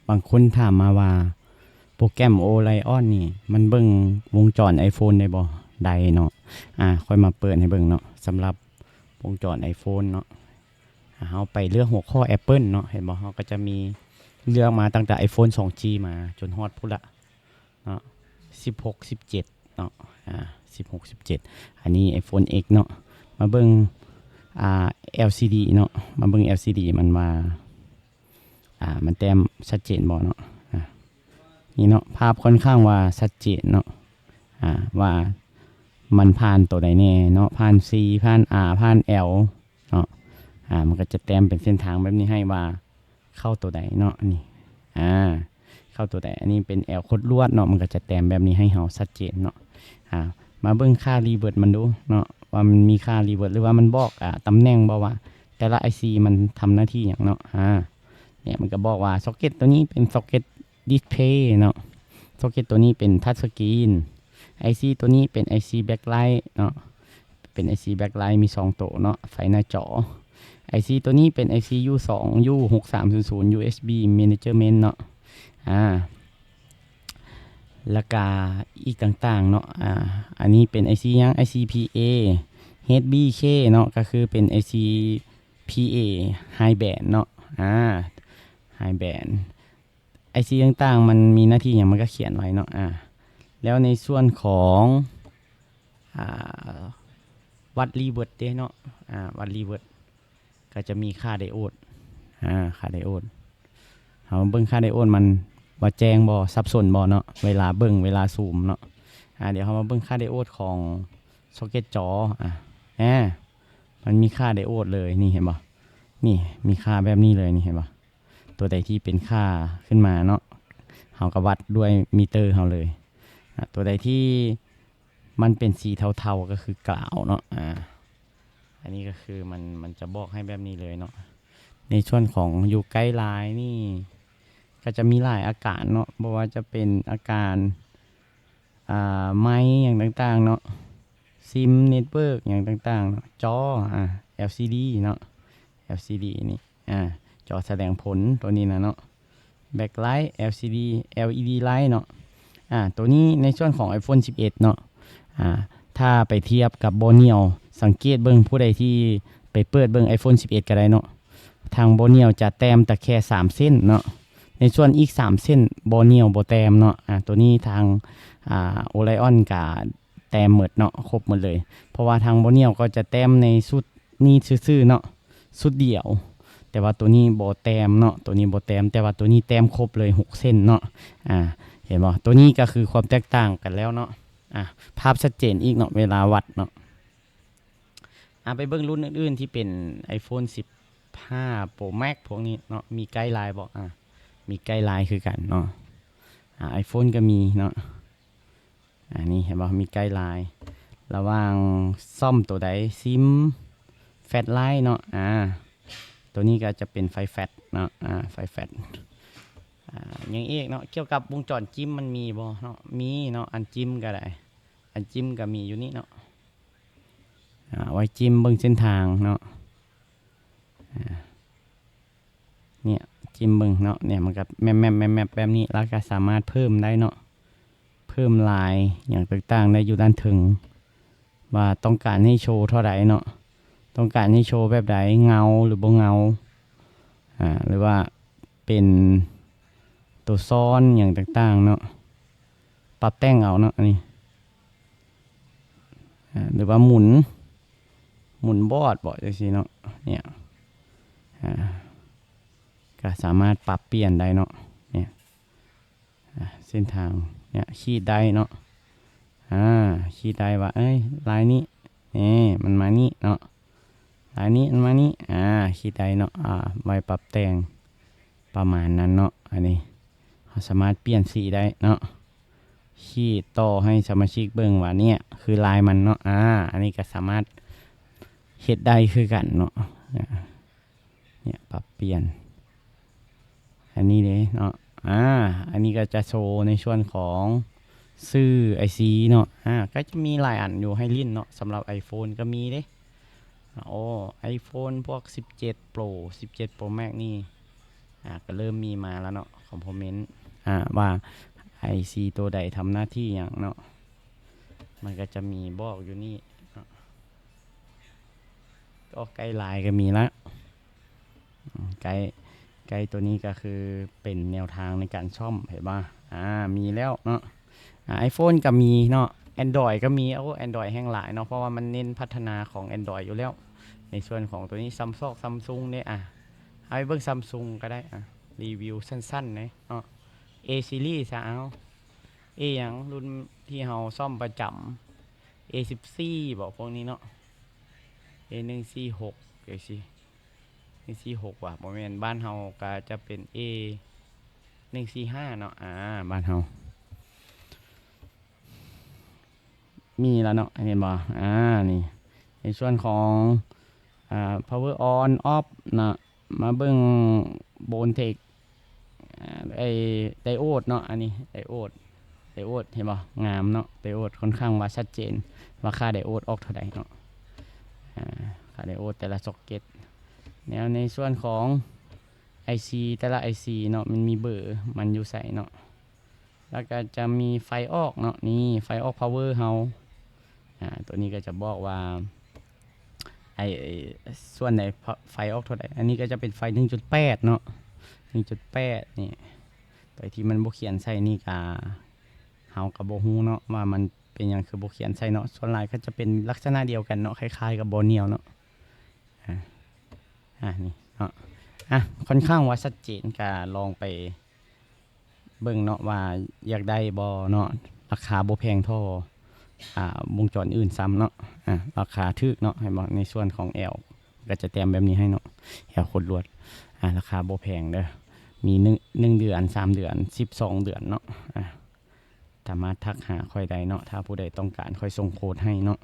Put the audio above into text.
ບາງຄົນຖາມມາວ່າ ໂປຣແກຣມໂອໄລອອນນີ້ ມັນເບິ່ງວົງຈອນໄອໂຟນໄດ້ບໍ່? ໄດ້ເນາະ. ອາ ຂ້ອຍມາເປີດໃຫ້ເບິ່ງເນາະ ສຳລັບວົງຈອນໄອໂຟນເນາະ. ອາ ເຮົາໄປເລືອກຫົວຂໍ້ແອັບເປິນເນາະ ເຫັນບໍ່? ເຮົາກໍຈະມີເລືອກມາຕັ້ງແຕ່ໄອໂຟນສອງຈີ ມາຈົນຮອດພຸ້ນລະເນາະ ສິບຫົກ ສິບເຈັດ ເນາະ ອາ ສິບຫົກ ສິບເຈັດ. ອັນນີ້ໄອໂຟນເອັກເນາະ. ມາເບິ່ງ ອາ ແອລຊີດີເນາະ ມາເບິ່ງແອລຊີດີມັນວ່າ ອາ ມັນແຕ້ມຊັດເຈນບໍ່ເນາະ. ອາ ນີ້ເນາະ ພາບຂ້ອນຂ້າງວ່າຊັດເຈນເນາະ ອາ ວ່າມັນຜ່ານໂຕໃດແດ່ເນາະ ຜ່ານຊີ ຜ່ານອາ ຜ່ານແອລເນາະ. ອາ ມັນກໍຈະແຕ້ມເປັນເສັ້ນທາງແບບນີ້ໃຫ້ວ່າ ເຂົ້າໂຕໃດເນາະ ນີ້ ອາ ເຂົ້າໂຕໃດ. ອັນນີ້ເປັນແອວຄົດລວດເນາະ ມັນກໍຈະແຕ້ມແບບນີ້ໃຫ້ເຮົາຊັດເຈນເນາະ. ອາ ມາເບິ່ງຄ່າຣີເວີດມັນດູເນາະ ວ່າມັນມີຄ່າຣີເວີດ ຫຼືວ່າມັນບອກ ອາ ຕຳແໜ່ງບໍ່ ວ່າແຕ່ລະໄອຊີມັນທຳໜ້າທີ່ຫຍັງເນາະ. ອາ ນີ້ມັນກໍບອກວ່າ ຊອກເກັດໂຕນີ້ເປັນຊອກເກັດດິສເພລເນາະ ຊອກເກັດໂຕນີ້ເປັນທັດສະກຣີນ ໄອຊີໂຕນີ້ເປັນໄອຊີແບັກໄລເນາະ ເປັນໄອຊີແບັກໄລ ມີສອງໂຕເນາະ ໄຟໜ້າຈໍ. ໄອຊີໂຕນີ້ເປັນໄອຊີຢູສອງ ຢູຫົກສາມສູນສູນ ຢູເອັສບີ ແມເນເຈີເມັນເນາະ. ອາ ແລ້ວກະອີກຕ່າງໆເນາະ. ອາ ອັນນີ້ເປັນໄອຊີຫຍັງ? ໄອຊີພີເອ ເອັດບີເຄເນາະ ກໍຄືເປັນໄອຊີພີເອ ໄຮແບນເນາະ. ອາ ໄຮແບນ ໄອຊີຕ່າງໆ ມັນມີໜ້າທີ່ຫຍັງ ມັນກໍຂຽນໄວ້ເນາະ. ອາ ແລ້ວໃນສ່ວນຂອງ ອາ ວັດຣີເວີດເດ້ເນາະ ອາ ວັດຣີເວີດ ກໍຈະມີຄ່າໄດໂອດ ອາ ຄ່າໄດໂອດ. ເຮົາເບິ່ງຄ່າໄດໂອດມັນວ່າແຈ້ງບໍ່ ສັບສົນບໍ່ເນາະ ເວລາເບິ່ງ ເວລາຊູມເນາະ. ອາ ດຽວເຮົາມາເບິ່ງຄ່າໄດໂອດຂອງຊອກເກັດຈໍ. ອາ ແອ ມັນມີຄ່າໄດໂອດເລີຍ ນີ້ເຫັນບໍ່? ນີ້ ມີຄ່າແບບນີ້ເລີຍ ນີ້ເຫັນບໍ່? ຕົວໃດທີ່ເປັນຄ່າຂຶ້ນມາເນາະ ເຮົາກໍວັດດ້ວຍມີເຕີເຮົາເລີຍ. ອາ ຕົວໃດທີ່ມັນເປັນສີເທົາໆ ກໍຄືກາວເນາະ. ອາ ອັນນີ້ກໍຄືມັນ ມັນຈະບອກໃຫ້ແບບນີ້ເລີຍເນາະ. ໃນສ່ວນຂອງຢູ່ໃກ້ລາຍນີ້ ກໍຈະມີຫຼາຍອາການເນາະ ບໍ່ວ່າຈະເປັນອາການ ອາ ໄມຫຍັງຕ່າງໆເນາະ ຊິມ ເນັດເວີກຫຍັງຕ່າງໆເນາະ ຈໍ ອາ ແອລຊີດີເນາະ ແອລຊີດີນີ້ ອາ ຈໍສະແດງຜົນໂຕນີ້ນະເນາະ ແບັກໄລ ແອລຊີດີ ແອລອີດີໄລເນາະ. ອາ ໂຕນີ້ໃນສ່ວນຂອງໄອໂຟນສິບເອັດເນາະ ອາ ຖ້າໄປທຽບກັບບໍ່ໜຽວ ສັງເກດເບິ່ງ ຜູ້ໃດທີ່ໄປເປີດເບິ່ງໄອໂຟນສິບເອັດກໍໄດ້ເນາະ ທາງບໍ່ໜຽວຈະແຕ້ມແຕ່ແຄ່ສາມເສັ້ນເນາະ ໃນສ່ວນອີກສາມເສັ້ນບໍ່ໜຽວບໍ່ແຕ້ມເນາະ. ອາ ໂຕນີ້ທາງ ອາ ໂອໄລອອນກະແຕ້ມໝົດເນາະ ຄົບໝົດເລີຍ ເພາະວ່າທາງບໍ່ໜຽວກໍຈະແຕ້ມໃນຊຸດນີ້ຊື່ໆເນາະ ຊຸດດຽວ ແຕ່ວ່າໂຕນີ້ບໍ່ແຕ້ມເນາະ ໂຕນີ້ບໍ່ແຕ້ມ ແຕ່ວ່າໂຕນີ້ແຕ້ມຄົບເລີຍຫົກເສັ້ນເນາະ. ອາ ເຫັນບໍ່? ໂຕນີ້ກໍຄືຄວາມແຕກຕ່າງກັນແລ້ວເນາະ. ອາ ພາບຊັດເຈນອີກເນາະ ເວລາວັດເນາະ. ອາ ໄປເບິ່ງລຸ້ນອື່ນໆທີ່ເປັນໄອໂຟນສິບຫ້າໂປຣແມັກພວກນີ້ເນາະ ມີໄກລາຍບໍ່? ອາ ມີໄກລາຍຄືກັນເນາະ. ອາ ໄອໂຟນກໍມີເນາະ ອາ ນີ້ເຫັນບໍ່? ມີໄກລາຍ ລະຫວ່າງຊໍ້າໂຕໃດ? ຊິມ ແຟລດໄລເນາະ. ອາ ໂຕນີ້ກໍຈະເປັນໄຟແຟດເນາະ ອາ ໄຟແຟດ. ອາ ຫຍັງອີກເນາະ? ກ່ຽວກັບວົງຈອນຈິ້ມມັນມີບໍ່ເນາະ? ມີເນາະ ອັນຈິ້ມກໍໄດ້ ອັນຈິ້ມກໍມີຢູ່ນີ້ເນາະ. ອາ ໄວ້ຈິ້ມເບິ່ງເສັ້ນທາງເນາະ. ອາ ເນຍ ຈິ້ມເບິ່ງເນາະ ເນຍ ມັນກໍແມັບໆໆໆແບບນີ້ ແລ້ວກໍສາມາດເພີ່ມໄດ້ເນາະ ເພີ່ມລາຍຫຍັງຕ່າງໆໄດ້ຢູ່ດ້ານເທິງ ວ່າຕ້ອງການໃຫ້ໂຊເທົ່າໃດເນາະ ຕ້ອງການໃຫ້ໂຊແບບໃດ ເງົາຫຼືບໍ່ເງົາ ອາ ຫຼືວ່າເປັນໂຕຊ້ອນຫຍັງຕ່າງໆເນາະ ປັບແຕ່ງເອົາເນາະ ອັນນີ້ ອາ ຫຼືວ່າໝູນ ໝູນບອດເບາະ ຈັ່ງຊີ້ເນາະ ເນຍ ອາ ກໍສາມາດປັບປ່ຽນໄດ້ເນາະ ເນຍ ອາ ເສັ້ນທາງ ເນຍ ຂີດໄດ້ເນາະ ອາ ຂີດໄດ້ວ່າ ເອີຍ ລາຍນີ້ ເອີ ມັນມານີ້ເນາະ ລາຍນີ້ມັນມານີ້ ອາ ຂີດໄດ້ເນາະ ອາ ໄວ້ປັບແຕ່ງ ປະມານນັ້ນເນາະ ອັນນີ້ເຮົາສາມາດປ່ຽນສີໄດ້ເນາະ ຂີດຕໍ່ໃຫ້ສະມາຊິກເບິ່ງວ່າເນຍຄືລາຍມັນເນາະ ອາ ອັນນີ້ກໍສາມາດເຮັດໄດ້ຄືກັນເນາະ ເນຍ ປັບປ່ຽນ ອັນນີ້ເດ້ເນາະ ອາ ອັນນີ້ກໍຈະໂຊໃນສ່ວນຂອງຊື່ໄອຊີເນາະ ອາ ກໍຈະມີຫຼາຍອັນຢູ່ໃຫ້ຫຼິ້ນເນາະ ສຳລັບໄອໂຟນກໍມີເດ້ ໂອ້ ໄອໂຟນພວກສິບເຈັດໂປຣ ສິບເຈັດໂປຣແມັກນີ້ ອ່າ ກໍເລີ່ມມີມາແລ້ວເນາະ ຄອມເມັນ ອ່າ ວ່າໄອຊີໂຕໃດທຳໜ້າທີ່ຫຍັງເນາະ ມັນກໍຈະມີບອກຢູ່ນີ້ເນາະ ອອກໄກລາຍກໍມີລະ ອືມ ໄກ ໄກໂຕນີ້ກໍຄືເປັນແນວທາງໃນການສ້ອມ ເຫັນບໍ່ ອ່າ ມີແລ້ວເນາະ ອ່າ ໄອໂຟນກໍມີເນາະ ແອນດຣອຍກໍມີ ໂອ້ ແອນດຣອຍແຮ່ງຫຼາຍເນາະ ເພາະວ່າມັນເນັ້ນພັດທະນາຂອງແອນດຣອຍຢູ່ແລ້ວ ໃນສ່ວນຂອງໂຕນີ້ ຊຳຊອກ ຊຳຊຸງເດ້ ອ່າ ເຮົາໄປເບິ່ງຊຳຊຸງກໍໄດ້ ອ່າ ຣີວິວສັ້ນໆເດ້ເນາະ ເອຊີຣີສ ເອົາ ເອຫຍັງ ລຸ້ນທີ່ເຮົາສ້ອມປະຈຳ ເອສິບສີ່ບໍ ພວກນີ້ເນາະ ເອໜຶ່ງສີ່ຫົກຈັ່ງຊີ້ ໜຶ່ງສີ່ຫົກຫວາ ບໍ່ແມ່ນ ບ້ານເຮົາກໍຈະເປັນເອໜຶ່ງສີ່ຫ້າເນາະ ອ່າ ບ້ານເຮົາ ມີແລ້ວເນາະ ເຫັນບໍ່ ອ່າ ນີ້ ໃນສ່ວນຂອງ ອ່າ ພາວເວີອອນ ອອຟ ເນາະ ມາເບິ່ງໂບນເທັກ ອ່າ ໄດ ໄດໂອດເນາະ ອັນນີ້ໄດໂອດ ໄດໂອດ ເຫັນບໍ່ ງາມເນາະ ໄດໂອດ ຂ້ອນຂ້າງວ່າຊັດເຈນ ວ່າຄ່າໄດໂອດອອກເທົ່າໃດເນາະ ອ່າ ຄ່າໄດໂອດແຕ່ລະຊັອກເກັດ ແນວໃນສ່ວນຂອງໄອຊີ ແຕ່ລະໄອຊີເນາະ ມັນມີເບີມັນຢູ່ໃສເນາະ ແລ້ວກໍຈະມີໄຟອອກເນາະ ນີ້ໄຟອອກພາວເວີເຮົາ ອ່າ ໂຕນີ້ກໍຈະບອກວ່າ ໄອ້ ສ່ວນໃດ ໄຟອອກເທົ່າໃດ ອັນນີ້ກໍຈະເປັນໄຟໜຶ່ງຈຸດແປດເນາະ ໜຶ່ງຈຸດແປດນີ້ ໂດຍທີ່ມັນບໍ່ຂຽນໃສ່ນີ້ກະ ເຮົາກໍບໍ່ຮູ້ເນາະວ່າມັນເປັນຫຍັງຄືບໍ່ຂຽນໃສ່ເນາະ ສ່ວນຫຼາຍກໍຈະເປັນລັກສະນະດຽວກັນເນາະ ຄ້າຍໆກັບບໍ່ໜຽວເນາະ ອ່າ ອ່າ ນີ້ເນາະ ອ່າ ຂ້ອນຂ້າງວ່າຊັດເຈນ ກະລອງໄປ ເບິ່ງເນາະວ່າຢາກໄດ້ບໍ່ເນາະ ລາຄາບໍ່ແພງທໍ່ ອ່າ ວົງຈອນອື່ນຊ້ຳເນາະ ອ່າ ລາຄາຖືກເນາະ ເຫັນບໍ່ ໃນສ່ວນຂອງແອວ ກໍຈະແຕ້ມແບບນີ້ໃຫ້ເນາະ ແອວຄົດລວດ ອ່າ ລາຄາບໍ່ແພງເດີ ມີໜຶ່ງ ໜຶ່ງເດືອນ ສາມເດືອນ ສິບສອງເດືອນເນາະ ອ່າ ສາມາດທັກຫາຂ້ອຍໄດ້ເນາະ ຖ້າຜູ້ໃດຕ້ອງການ ຂ້ອຍສົ່ງໂຄດໃຫ້ເນາະ